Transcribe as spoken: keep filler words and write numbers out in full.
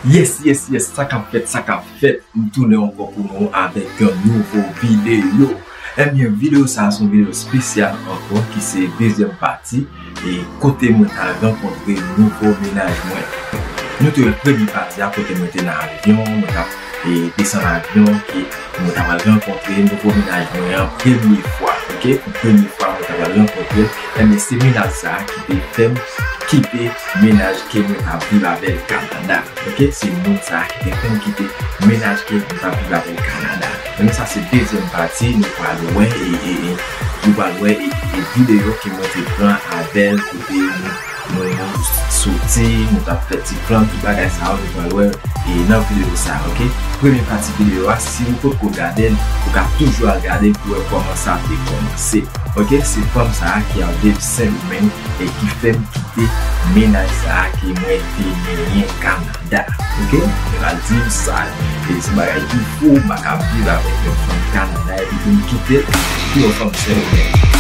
Yes, yes, yes, sa k ap fèt, sa k ap fèt, m tounen ankò pou nou avèk yon nouvo videyo. Ebyen, videyo sa a se yon videyo espesyal ankò, ki se dezyèm pati, e kote mwen t al rankontre nouvo mennaj mwen. Nou te wè premye pati a kote mwen te nan avyon, mwen t ap e desann avyon, ke mwen ta pral rankontre nouvo mennaj mwen an premye fwa, oke? Pou premye fwa mwen ta pral rankontre l, ebyen se mennaj sa a ki te fè m kite mennaj ke mwen t ap viv avè l Kanada, oke? Se moun sa a ki te fè m kite mennaj ke mwen t ap viv avè l Kanada. Ebyen sa se dezyèm pati, nou pral wè e, e, e nou pral wè e, e videyo ke mwen te pran avè l kote nou nou, nou soti, nou t ap fè ti plan, tout bagay sa yo, nou pral wè e nan videyo sa a, oke? Premye pati videyo a, si ou potko gade l, ou ka toujou al gade l pou wè kòman sa te kòmanse, oke? Se fanm sa a ki ap viv Sendomeng e ki fè m kite mennaj sa a ke mwen te genyen Kanada, oke? Mwen pral di w sa, e se bagay ki fou, m pa ka viv avèk yon fanm Kanada epi pou m kite l pou yon fanm Sendomeng.